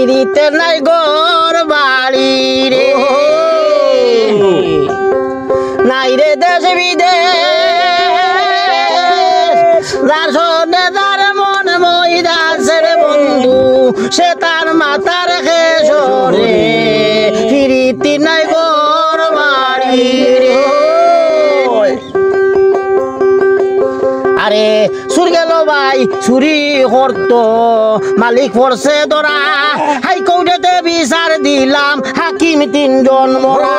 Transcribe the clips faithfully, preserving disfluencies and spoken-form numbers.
পিরিতি নাই ঘর বাড়ি রে। নাই রে দেশ বিদেশ, যার সনে যার মন মইদাসের বন্ধু, সে তার মাতার খেসরে। পিরিতি নাই ঘর বাড়ি রে। আরে, চুর গেল ভাই চুরি করতো, মালিক পড়ছে ধরা, হাইকোর্টেতে বিচার দিলাম, হাকিম তিনজন মরা।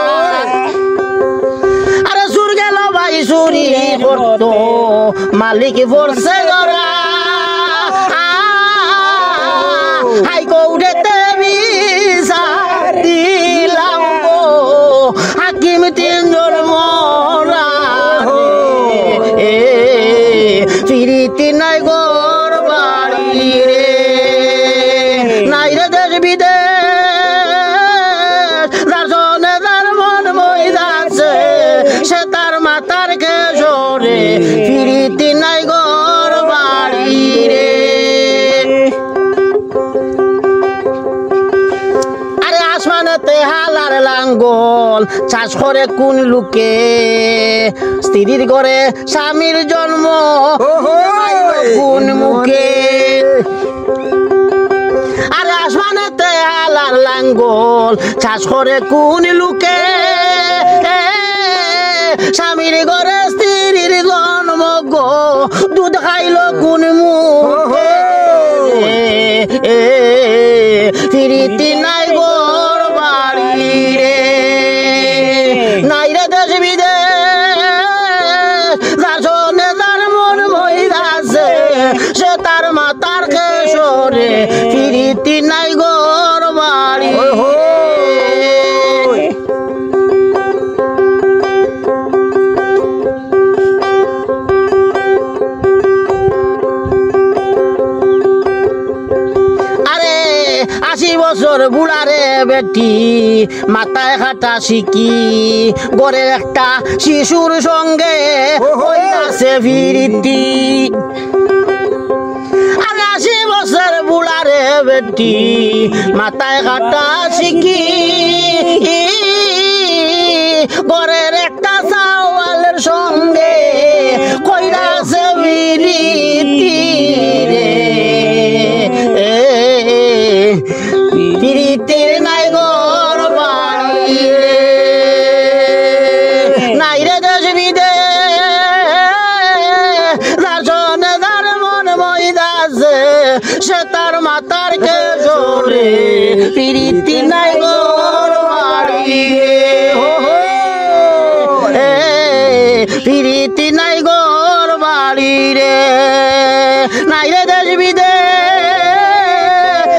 আরে, চুর গেল ভাই চুরি করতো, মালিক পড়ছে ধরা, হাইকোর্টেতে বিচার দিলাম গো, হাকিম তিনজন মরা। এ, পিরিতি নাই ঘর বাড়ি রে, নাই রে দেশ বিদেশ, যার সনে যার মন মইদাসে, সে তার মাতার খেসরে। পিরিতি নাই ঘর বাড়ি রে। আরে আসমানেতে হালার লাঙ্গল, চাষ করে কোন লোকে? স্ত্রীর ঘরে স্বামীর জন্ম, ওহো! কোন মুখে? আরে আসমানেতে হালার লাঙ্গল, চাষ করে কোন লোকে? স্বামীর ঘরে স্ত্রীর জন্ম গো, দুধ খাইল কোন মুখে? এ, পিরিতি নাই ঘর বাড়ি রে, নাই রে দেশ বিদেশ, যার সনে যার মন মইদাসে, সে তার মাতার খেসরে। পিরিতি নাই ঘর বাড়ি। ওই হো। আরে, আশি বছর বুড়ারে বেটি, মাথায় কাটা শিকি, ঘরের একটা শিশুর সঙ্গে ওহো। হইয়াছে পিরিতি। আর আশি বছর বুড়ারে বেটি, মাথায় কাটা শিকি, ঘরের একটা চাওয়ালের সঙ্গে কইরাছে পিরিতি রে। পিরিতির নাই ঘর বাড়ি রে, নাই রে দেশ বিদেশ, যার সনে যার মন মইদাসে, সে তার মাতার খেসরে। পিরিতি নাই ঘর বাড়ি রে, হো হো। এ, পিরিতি নাই ঘর বাড়ি রে, নাই রে দেশ বিদেশ,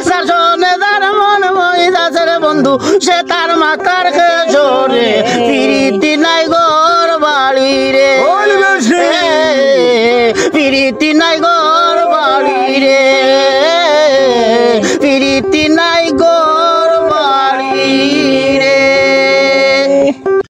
যার সনে যার মন মইদাসে রে বন্ধু, সে তার মাতার খেসরে। পিরিতি নাই ঘর বাড়ি রে, ওই বেশি। এ, পিরিতি নাই ঘর বাড়ি রে, পিরিতি নাই ঘর